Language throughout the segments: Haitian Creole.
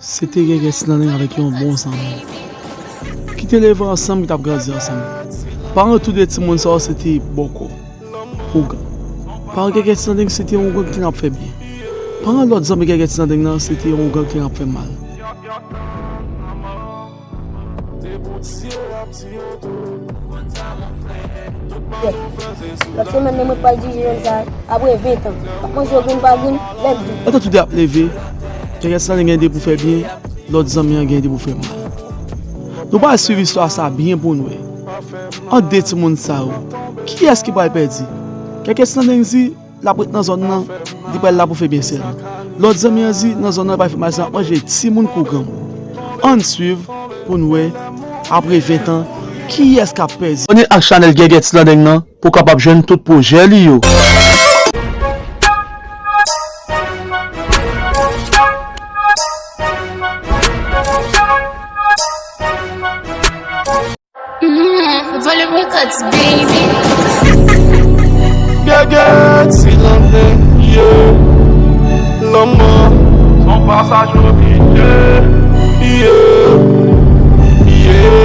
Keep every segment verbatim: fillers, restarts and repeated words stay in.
Se te Gègè Ti Landeng avèk yon bon zanmi ki te leve ansanm, ki t ap grandi ansanm. Paran tou de timoun sa yo se te bòkò, ougan. Paran Gègè Ti Landeng se te yon ougan ki te ap fè byen. Paran lòt zanmi Gègè Ti Landeng nan se te yon ougan ki te ap fè mal. Lòt semèn, men mwen pral dirije jèn sa a, apre ven tan. M ap manje yo grenn pa grenn, lè m vin. Lè tan tou de ap leve, Gègè Ti Landeng gen de pou fè byen, lòt zanmi an gen de pou fè mal. Nou pral swiv istwa sa a byen pou n wè. Ant de timoun sa yo, kiyès ki pral pèdi? Gègè Ti Landeng di, l ap ret nan zòn nan, li pral la pou fè byen sèlman. Lòt zanmi an di, nan zòn nan, l pral fè mal sèlman, ap manje timoun kou granmoun. Ann swiv pou n wè, apre ven tan, kiyès k ap pèdi. Abòne ak chanèl Gègè Ti Landeng nan pou w kapab jwenn tout pwojè li yo. Volume Records, baby. Gègè Ti Landeng, yeah. Lanmò s on pasaj oblije, yeah, yeah.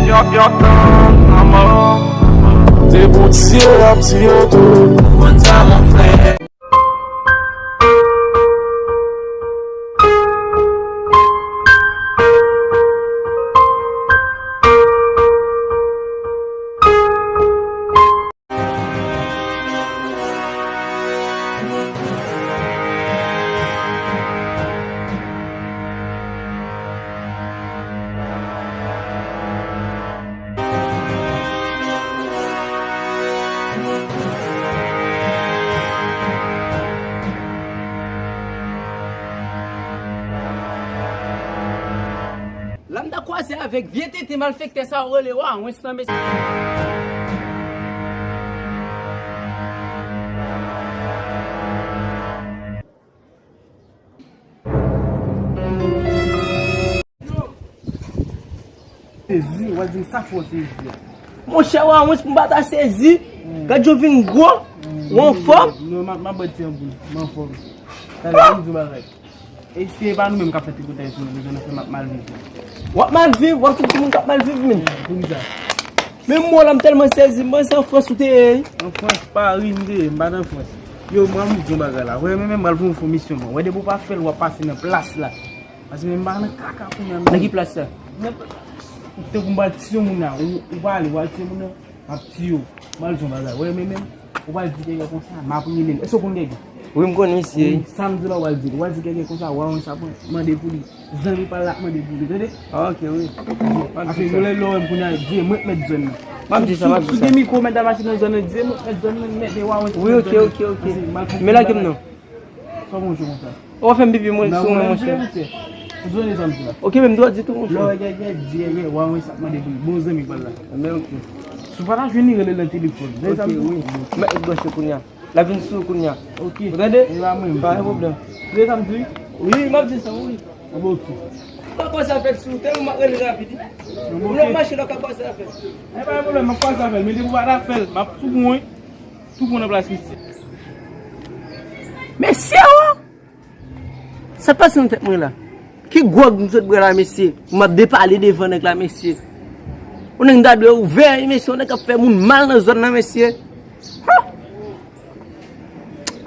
Y ap, y ap tann lanmò. Te boutye ap di yo tou. Konn sa mon frè. La m ta kwaze avèk vye tenten malfektè sa yo rele Wawens lan mesye. Sezi, w a di m sa fè w sezi a. Monchè, Wawens, m pa ta sezi. Gad jan w vin gwo, w anfòm. Non, m ap, m ap bwè ti yon boul, m anfòm. Talè, m di w bagay. Èske e pa nou menm k ap fè tripotay sou nou, bezwen nan fè m ap mal viv la? W ap mal viv, w ap sou timoun k ap mal viv menm. Poukisa? Menm mwen la m tèlman sezi, m panse an Frans ou te ye wi. An Frans, Pari m te ye, m pa t an Frans. Yo, mwen m di yon bagay la. Wè, men menm m pral fè yon fo misyon mwen. Wè, depi w pa fè l, w ap pase nan plas la. Paske menm m pa nan kaka kounye a non. Nan ki plas sa? Nan plas. Tankou m pral tiye yon moun la, ou, ou pale, ou pral tiye moun nan. M ap tiye w. M al di yon bagay. Wè men menm, ou pral di Gègè konsa, m ap rele l. Èske w konn Gègè? Wi, m konn misye. Wi, sa m di la, ou pral di l. Ou pral di Gègè konsa, Wawens ap mande pou li. Zanmi pa l la ap mande pou li, tande? Ah, ok, wi. Afè yo lè lè w wè m kounye a, di e mwen k mèt zòn nan. M ap di sa, m ap di sa. Si gen mikwo mèt a mache nan zòn nan, di e mwen k mèt zòn nan, mèt e Wawens. Wi, ok, ok, ok. Men lage m non. Kòman w jwe konsa? Ou fè m pipi mwen sou mwen, monchè. Ou jwenn sa m di la. Ok, men m dwe di tou, monchè. Lè w wè Gègè, di Gègè, Wawens ap mande pou l. Bon zanmi pa l la. Ebyen, ok. Si w pa ta jwenn li, rele l nan telefòn. Ok, wi. M mèt branche kounye a. L ap vin sou ou kounye a. Ok. Ou tande? E pa mwen. Pa gen pwoblèm. Tande sa m di? Wi, m ap di sa, wi. Ebyen, ok. Ou pa kwaze avè l sou wout, ou m ap rele rapid, wi. Ou nan machin la, ou ka kwaze avè l. E pa gen pwoblèm, m ap kwaze avè l. Men depi w pa ta fè l, m ap tou bon, wi. Tou bon nan plas misye. Mesye o! Sa k pase nan tèt mwen la? Ki gwòg m sot bwè la, mesye? M ap depale devan nèg la, mesye. Yon nèg m ta dwe ouvè, mesye, yon nèg k ap fè moun mal nan zòn nan, mesye. Ha!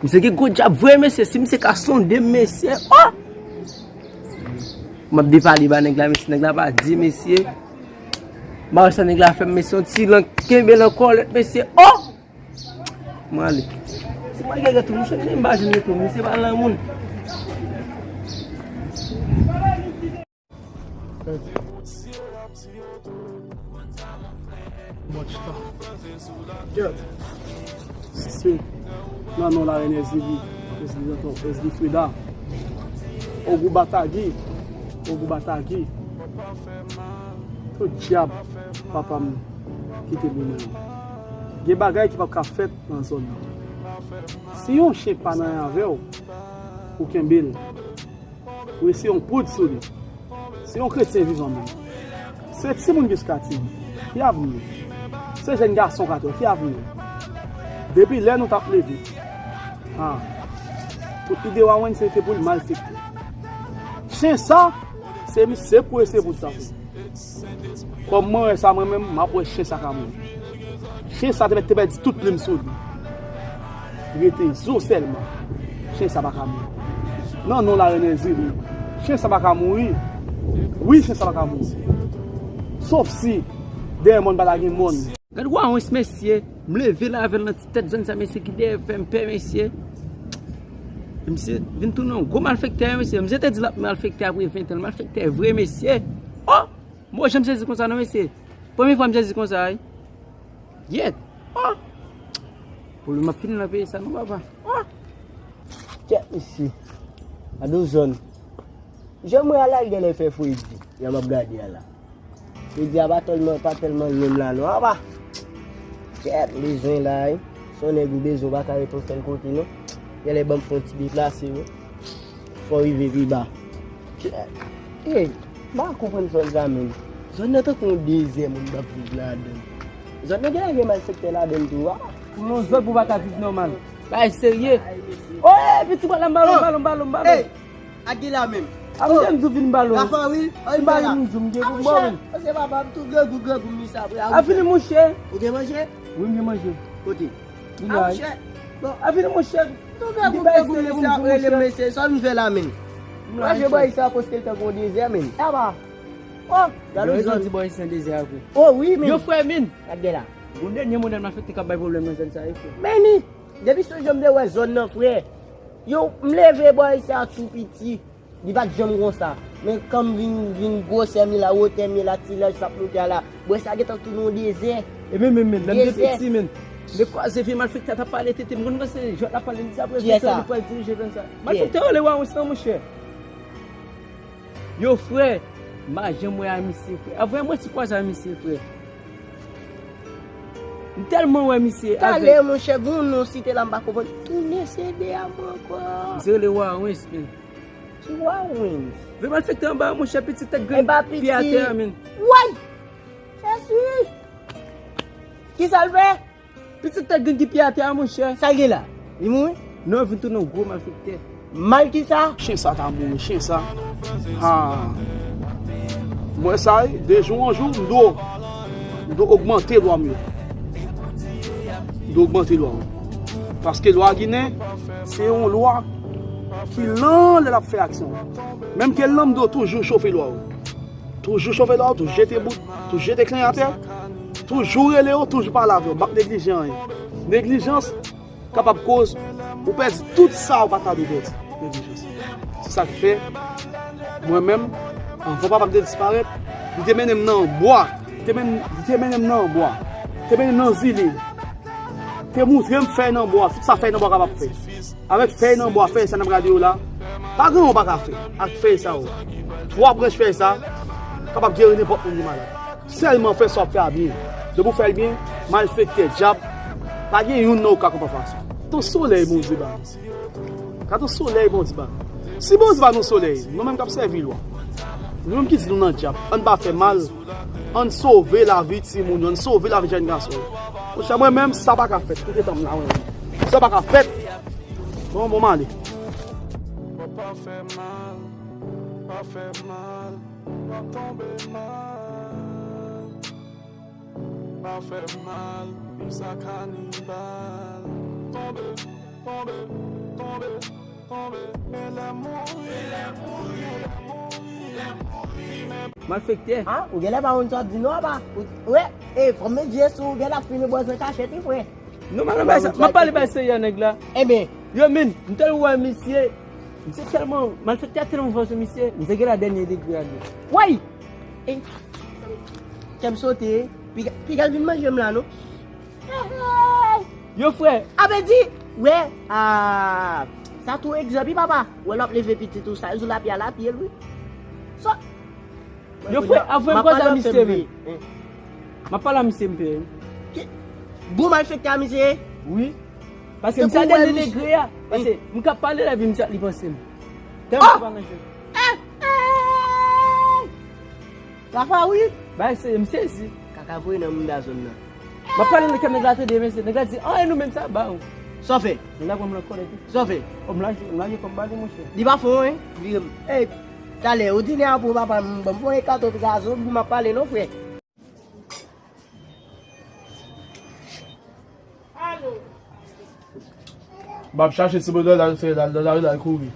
Misye gen gwo djab vre, mesye. Si misye ka sonde m, mesye, o! M ap depale ba nèg la, mesye. Nèg la pa di, mesye. M pa wè sa nèg la fè m, mesye. Yon ti lan kenbe l an kòlèt, mesye. O! Mwen ale. Se pa Gègè tou, monchè, m pa jwenn retou, misye pa lanmoun. Gèt. Se nan non la rèn Ezili, Ezili Danton, Ezili Freda. Ogou Batagi, Ogou Batagi. Tout dyab papa m kite pou mwen. Gen bagay ki p ap ka fèt nan zòn nan. Si yon chen pa nan anyen avè w, ou kenbe l. Ou eseye yon poud sou li. Se yon kretyen vivan menm. Se timoun jiska timoun. Ki avni yo? Se jèn gason ka twè. Ki avni yo? Depi lè nou t ap leve. Ha. Tout ide Wawen se te pou l malfekte. Chen sa, se misye pou eseye pou l tande. Kòm mwen wè sa mwen menm, m ap wè chen sa ka mouri. Chen sa te mèt te pèdi tout plim sou li. Rete zo sèlman. Chen sa pa ka mouri. Nan non la Renèzili. Chen sa pa ka mouri. Wi, chen sa pa ka mouri. Sof si dèyè mòn pa ta gen mòn. Gad wawons mesye, m leve la avè l nan ti tèt zòn sa mesye ki dèyè fè m pè mesye. Misye vin tounen yon gwo malfektè mesye. Misye te di l ap malfektè apre ven tan, malfektè vre mesye. Oh! Mwen janm sezi konsa non mesye. Premye fwa m sezi konsa wi. Yèt. Oh! Pwoblèm ap fini nan peyi sa non papa. Oh! Kèt mesye. Ado zòn. Jan mwen ala l genlè fè fredi. Jan m ap gade a la. Fredi a pa tèlman, pa tèlman menm la non apa. Kèt bezwen la wi. Si yon nèg ou bezwen ou pa ka ret yon sèl kote non. Genlè ban m fè yon ti deplase wi. Fò rive pi ba. Kèt. Ey, m pa konprann zòn sa menm. Zòn nan tankou yon dezè moun p ap viv ladan l. Zòn nan genlè gen malfektè ladan l tou apa. Pou yon zòn pou pa ka viv nòmal. Bagay serye. Oye piti pral la m balon, balon, balon, balon. Ey! Ak gen la menm. A mwen menm tou vin balo. Rafa wi, an vin la. Vin balo m di m gen pou bò wi. Monchè, se papa m tou grangou grangou mi sa vre. A fini monchè. Ou gen manje? Wi m gen manje. Kote? Vin la. Monchè. Bon. A fini monchè. Tou grangou grangou mi sa vre le mesye. Sa vin fè la menm. Manje bò sa poste l tankou dezè menm. Apa. Oh, galo zòn. Di bò sa dezè a vre. Oh wi men. Yo frè min. Gade la. Gon dènye modèl malfektè k ap bay pwoblèm nan zòn sa yo frè. Men ni. Depi sou jan m te wè zòn nan frè, yo m leve bò isi a tou piti, li pa t janm konsa. Men kan m vin vin gwosè m ye la, wotè m ye la, ti laj sa ap moute a la, bò isi a gentan tounen yon dezè. E men men men, lè m te piti men, m te kwaze vye malfektè a t ap pale tete, m konn panse jwèt l ap pale, m di apre vye tan li pral dirije zòn sa. Malfektè rele wawons lan monchè. Yo frè, m pa janm wè a misye frè. Avè mwen si kwaze a misye frè. M tèlman wè misye avè. Talè monchè, gon non site la m pa konprann. Tounen se de a mwen ankò. Misye rele Wawens men. Ki Wawens? Vye malfektè anba a monchè, pitit tèt grenn pye atè a men. Way! Jezi! Kisa l fè? Pitit tèt grenn ki pye atè a monchè. Sa l gen la? Li mouri? Non, vin tounen yon gwo malfektè. Mal kisa? Chen sa ta mouri, chen sa. Ha. Mwen sa, de jou an jou, m dwe, m dwe ogmante lwa m yo. M dwe ogmante lwa m. Paske lwa Ginen, se yon lwa ki lan lè l ap fè aksyon. Menm ke lan m dwe toujou chofe lwa yo. Toujou chofe lwa yo, toujou jete bout, toujou jete klen atè, toujou rele yo, toujou pale avè yo, m p ap neglije anyen. Neglijans kapab koz ou pèdi tout sa ou pa ta dwe pèdi. Neglijans. Se sa k fè, mwen menm, anvan papa m te disparèt, li te mennen m nan bwa, li te mennen, li te mennen m nan bwa, li te mennen m nan zile, te moutre m fèy nan bwa, tout sa fèy nan bwa kapab fè. Avèk fèy nan bwa, fèy sa n ap gade yo la, pa gen yon pa ka fè ak fèy sa yo. Twa branch fèy sa kapab geri nenpòt moun ki malad. Sèlman fè sa w ap fè a byen. Depi w fè l byen, malfektè, dyab, pa gen youn nan yo k ka konprann fason. Ton solèy Bondye ba nou. Gade yon solèy Bondye ba nou. Si Bondye ba nou solèy, nou menm k ap sèvi l wa, nou menm ki di nou nan dyab, ann pa fè mal, ann sove lavi timoun yo, ann sove lavi jèn gason yo. Monchè, mwen menm, sa pa ka fèt. Koute tan m la, mwen menm. Sa pa ka fèt. Bon, bon, m ale. Pa fè mal, pa fè mal, w ap tonbe mal. Pa fè mal, wi sa kanibal. Tonbe, tonbe, tonbe, tonbe. Men lè mouri, men lè mouri, men lè mouri, men lè mouri, men Malfektè. Ha? Ou genlè pa konn sa w ap di non apa. Ou, wè, e, fò m met je sou ou, genlè ap fini bòz nan kachèt wi frè. Non, m ap pale bay serye a nèg la. Ebyen. Yo, men, m tèlman wè misye, misye tèlman, malfektè a tèlman fò sou misye, misye gen la dènye degre a li. Woy! E, kè m sote, piga, piga l vin manje m la, non? Yo, frè. A vle di, wè, a, sa tou egzanp, wi, papa. Wè, l ap leve pitit ou, sa, jou l ap ye a l ap ye l, wi. Sa, Yo, frè, avwe m koze a misye, men. M ap pale a misye, m pè. Ki, bon malfektè a misye? Wi. Paske misye a dènye degre a. Paske m ka pale la, epi misye ap li panse m. Tèlman pa nan jwe. Rafa, wi. Bay se, m sezi. Kaka voye nan mouda zòn nan. M ap pale nan kè nèg la tande, mesye. Nèg la di, an, e nou menm sa, ba ou. Sa w fè? Nèg la pran m nan kòlèt wi. Sa w fè? O, m lage, m lage kò m ba li, monchè. Li pa fè w anyen? Vire m. Ey, Talè, ou di nè a pou papa m, ban m fè yon ekato pi gazon, pou m ap pale non, frè. M ap chache ti bonè la, l fè la, la, la, la, kouri.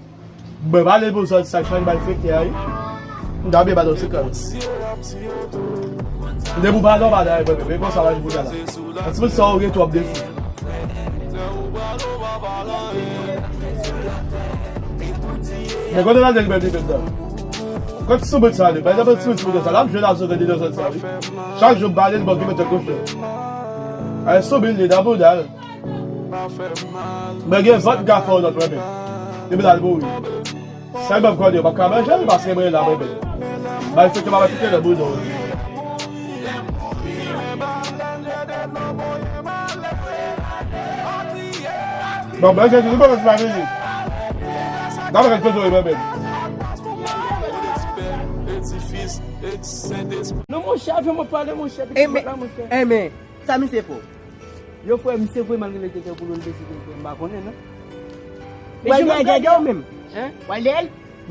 Mwen pale pou zòt sa k fè m bay fete a, wi. M ta byen ba nou sekrè. Depi w pa nòmal, e, e, e konsa la, jodi a la. An ti moun sa, ou gen twòp defo. Men kote l al nèg mèt li menm nan? Kote sou bout sa li? Pa egzanp, sou bout sa, l ap jwe nan zòn nan, li nan zòn sa, wi. Chak jou m pale, l ban ki mèt koche. Ay, sou bil li, nan bouda l. Mwen gen vant m ka fè yon lòt mwen menm. Epi l al mouri. Sèl mwen m konnen, yo p ap ka manje l, paske mwen la, mwen menm. Bay fete, mwen fete nan bouda w. Bon, mwen se toujou mwen pa vini. Gade mwen toujou mwen menm. Non, monchè, avè mwen pale, monchè, pitit la, monchè. Enben, sa misye fè w? Yo, frè, misye voye m al rele Gègè pou l vin bese Gègè, m pa konnen, non. W al dèyè Gègè ou menm? Hein? W al dèyè l?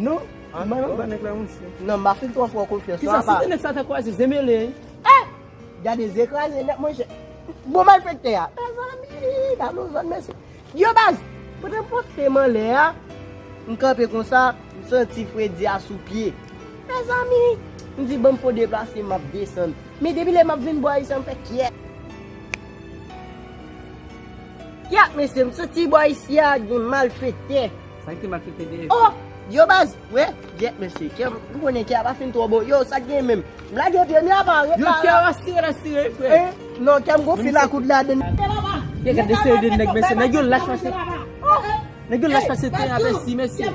Non. Ah, mwen menm pa nèg la, monchè. Non, m pa fin twò fè w konfyans, non. Kisa, si te nèg sa ta kwaze, zemele, hein? Eh! Gade, ze kraze nèt, monchè. Bon, malfektè a. Mezanmi, gade yon zòn, mesye. Yo, baz, pandan m poste m anlè a, m kanpe konsa, m santi fredi a sou pye. Mezanmi, m di, "Ban m fè yon deplase, m ap desann." Men depi lè m ap vin bò ayisyen, m fè kyèt. Kyèt, mesye, m santi bò ayisyen a gen malfektè. Sa ki te malfektè dèyè? Oh, yo, baz, wè, kyèt, mesye, kè, m konnen kè a pa fin twò bon. Yo, sa k gen menm? M lage pye m, y ap arete la. Yo, kè a sire, la sire, frè. Eh, non, kè m gon fil a koud ladann. Gade seri de nèg, mesye, nèg yo lach pase. Nèg yo lach pase tè a, mèsi, mesye.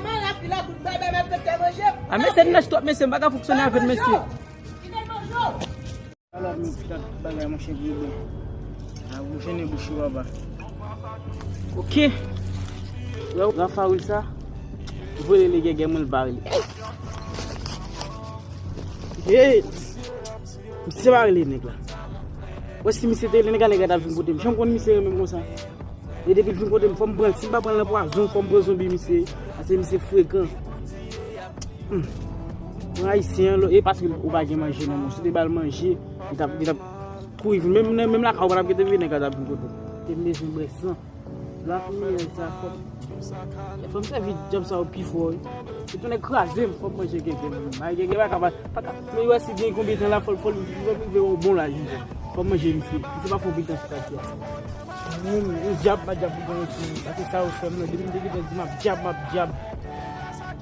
A, mesye, n lach twòp, mesye, m pa ka fonksyone avè n, mesye. Ala m ap gad bagay, monchè, vre bon. A, ou jennen bouch ou, papa. Ok. Wè, Rafael sa, vole le gègè mwen, l pa rele. Hey! Misye pa rele nèg la. Wè, si misye te rele nèg la, nèg la t ap vin kote m. Jan m konn misye renmen m konsa. E depi l vin kote m, fò m pran l. Si m pa pran l nan pwazon, fò m pran zonbi misye. Paske misye frekan. Hmm. Mwen ayisyen an, e paske ou pa gen manje nan men w. Si w te ba l manje, li t ap, li t ap kouri vin. Menm, menm lakay ou pa t ap gen te vin, nèg la t ap vin kote w. Te m bezwen bwè san. Lwa kriminèl sa, fò m, fò m sèvi djab sa yo pi fò, wi. Se tounen kraze m, fò m manje gègè, menm. Bay gègè pa ka, pa ka. Men yo wè si gen konbyen tan la, fò l, fò l, fò l rive yon bon laj, wi. Fò m manje misye. Misye pa fè yon biten sou katye a. Mwen, yon djab, pa djab pou gen yon ti, paske sa yo fè m nan. Depi m te gentan di m ap djab, m ap djab.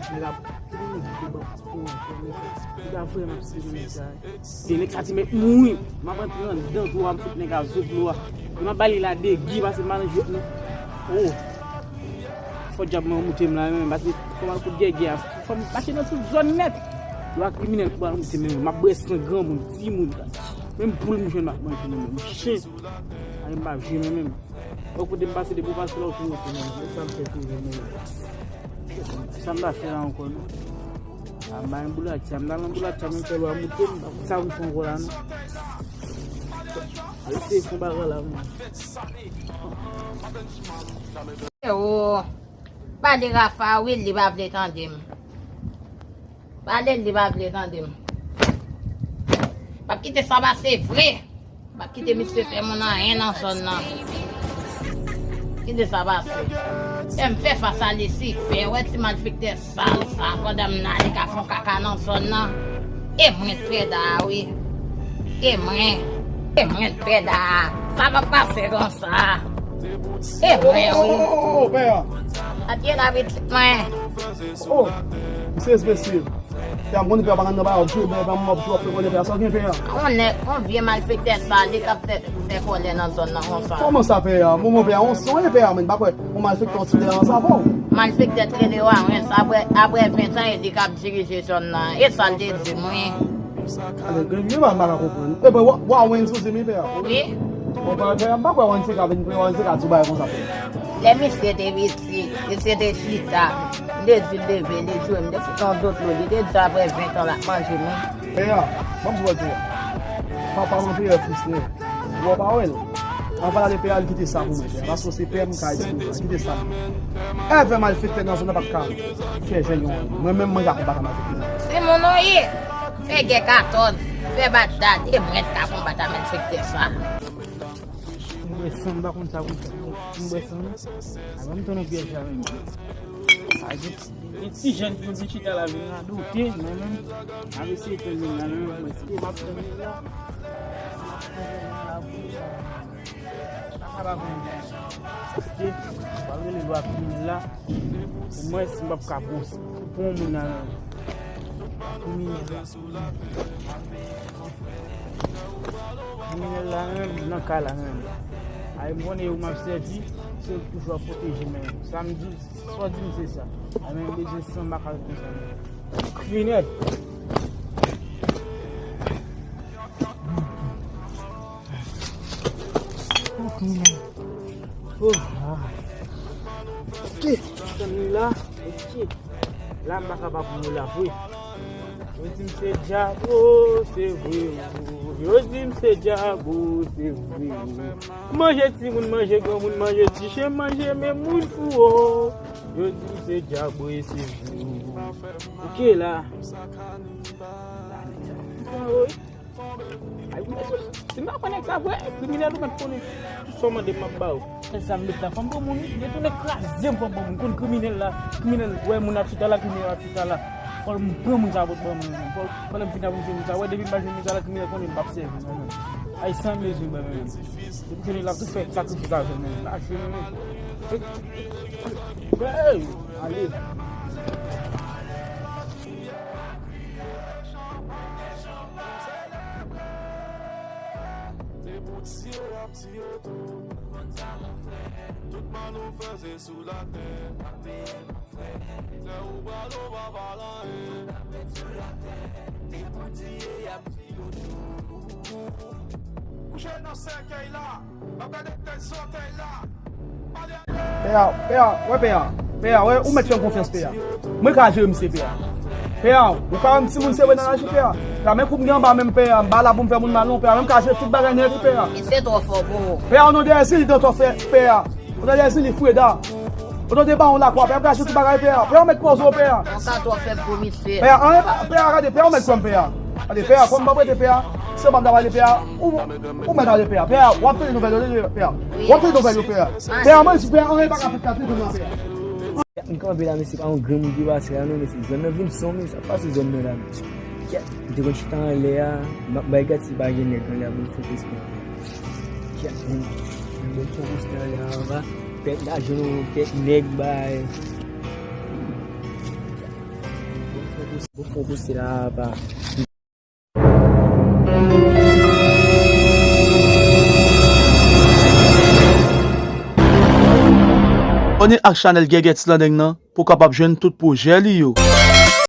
Nèg la, li pa vrèman sere nèg sa. Se nèg sa ti mèt mouri. M ap antre anndan tou a, m fout nèg a zo dlo a. Epi m ap ba li la degi, pase m pa nan jwèt non. Oh. Fò djab mwen moute m la, men, pase fò m al kout gègè a. Fò m mache nan tout zòn nèt. Lwa kriminèl pou al moute m, men m ap bwè san granmoun, timoun. Menm poul m jwenn m ap manje, men, men, chen. Ay, m pa jwe, men, men. Bon, kote m pase, depi w pase la, w tou wote, men. Se sa m fè toujou, men. Sa m pa fè la ankò, non. A, m pa gen boulachè, m ta nan boulachè, men fè lwa moute m, sa m fè ankò la, non. Al eseye fè yon bagay la, men. Yo, pale Rafa, wi, li pa vle tande m. Pale l, li pa vle tande m. M ap kite sa pase vre. M ap kite misye fè moun anyen nan zòn nan. Kite sa pase. Fè m fè fas a Lisifè. Wè ti malfektè sal sa. Pandan m nan, li ka fè yon kaka nan zòn nan. E mwen pèda a, wi. E mwen. E mwen pèda a. Sa p ap pase konsa. E mwen, wi. Oh, pè a. Atye la, pitit mwen. Oh, misye espesyal. Pè a, m konnen pè a pa nan nan bagay w ap jwe, men pè a, m ap jwe, w ap fè konnen pè a, sa w gen pè a? On nèg, on vye malfektè sa, li k ap fè, fè kòlè nan zòn nan konsa. Kòman sa pè a? Moman pè a, on, on pè a, men m pa kwè on malfektè ap sou teren ansanm avè w. Malfektè t rele Warens, apre, apre ven tan, e li k ap dirije zòn nan. E sa l te di m, wi. Ale, gen, gen bagay m pa ka konprann. E ben, Wa-, Warens ou di m, wi, pè a? Wi. Bon, pè a, pè a, m pa kwè Warens te ka vin, Warens te ka di w bagay konsa, pè a. Lè misye te piti, misye te chita. M te di l leve, li jwe, m te fout yon zotlo, li te di apre ven tan l ap manje m, wi. Pè a, ban m di w pè a. Papa m anpil frustre. Ou wè pa wè l. An pale de pè a, li kite sa pou mwen, pè a. Paske se pè m ka di pou mwen, kite sa. Èvè malfektè nan zòn nan p ap ka fè jèn yon. Mwen menm, mwen ka konbat malfektè. Se moun ou ye. Fè gè katòz. Fè batay. E mwen ka konbat malfektè sa. M bwè san, m pa konn sa pou fè. M bwè san. Avan m tounen pyèj la menm. Sa di. Gen ti jèn ki vin chita la vin radote, mwen menm, m ap eseye tann li la, mwen menm, mwen, èske m ap tann li la? Sa pa bon. Èske m ap rele lwa kriminèl la? Omwen, si m p ap ka pran yon moun nan kriminèl la. Kriminèl la menm, nan ka la menm. Ay, m konnen yo m ap sèvi, se yo ki toujou ap pwoteje m menm. Sa m di, sa w di m se sa. Ay, men m bezwen san m pa ka ret konsa menm. Kriminèl. Oh, kriminèl. Oh, ah. Ok, tann li la. Ok. La, m pa kapab mouri la vre. Yo di m se djab, oh, se vre, oh. Yo di m se djab, oh, se vre, oh. Manje timoun, manje granmoun, manje ti chen, manje menm moun fou, oh. Yo di m se djab, oh, e se vre, oh. Ok, la. Ay, wi, mesye, si m pa konnen sa vre, kriminèl ou mèt konnen. Tout sa w mande m ap ba ou. Se sa m met la. Fò m pran moun, li detounen kraze m, fò m pran moun. Konn kriminèl la, kriminèl, wè moun ap chita la, kriminèl ap chita la. Fò m pran moun sa pot ban mwen. Fò, fò lè m fin ap jwenn moun sa. Wè, depi m pa jwenn moun sa la, kriminèl konnen m p ap sèvi, non, non. Ay, san bezwen ban mwen. Depi konnen l ap tou fè sakrifis avè mwen. Lache mwen. Hey, ale. Se pou tiye y ap tiye tou. Tout mal ou fè se sou latè. Lè ou pral ou pa pale anyen. Kouche nan sèkèy la. Pè a, pè a, wè pè a. Pè a, wè, ou mèt fè m konfyans, pè a. Mwen ka jere misye, pè a. Pè a, ou ka wè m timoun sere nan laji, pè a. Pè a, men kou m gen anba menm, pè a. M pa la pou m fè moun mal, non, pè a. Men m ka jere tout bagay nèt, wi, pè a. Misye twò fò pou ou. Pè a, o non de Jezi, li twò fè, pè a. O non de Jezi, li Freda. O non de Bawon Lakwa, pè a, m ka jere tout bagay, pè a. Pè a, ou mèt poze w, pè a. Ou ka twò fè pou misye. Pè a, anyen pa, pè a, gade, pè a, ou mèt kwè m, pè a. Gade, pè a, kòm m pa prete, pè a. Se pa m ta pale, pè a. Ou, ou mèt ale, pè a. Pè a, w ap tande nouvèl yo, pè a. W ap tande nouvèl yo, pè a. Pè a, mwen di, pè a, anyen pa ka fèt, ka fèt, pè a. M kanpe la, men se pa yon granmoun ki pase la, non, men se zòn nan vin sonm, sa pase zòn nan la, men. Kèt, m te konn chita anlè a, m ap bay gad si pa gen nèg anlè a pou m fè respè. Kèt, men, men bon fò poste anlè a, anba, pèt lajan, pèt nèg bay. Bon fò poste la, anba. Abòne ak chanèl Gègèt Slandeng nan pou w kapab jwenn tout pwojè li yo.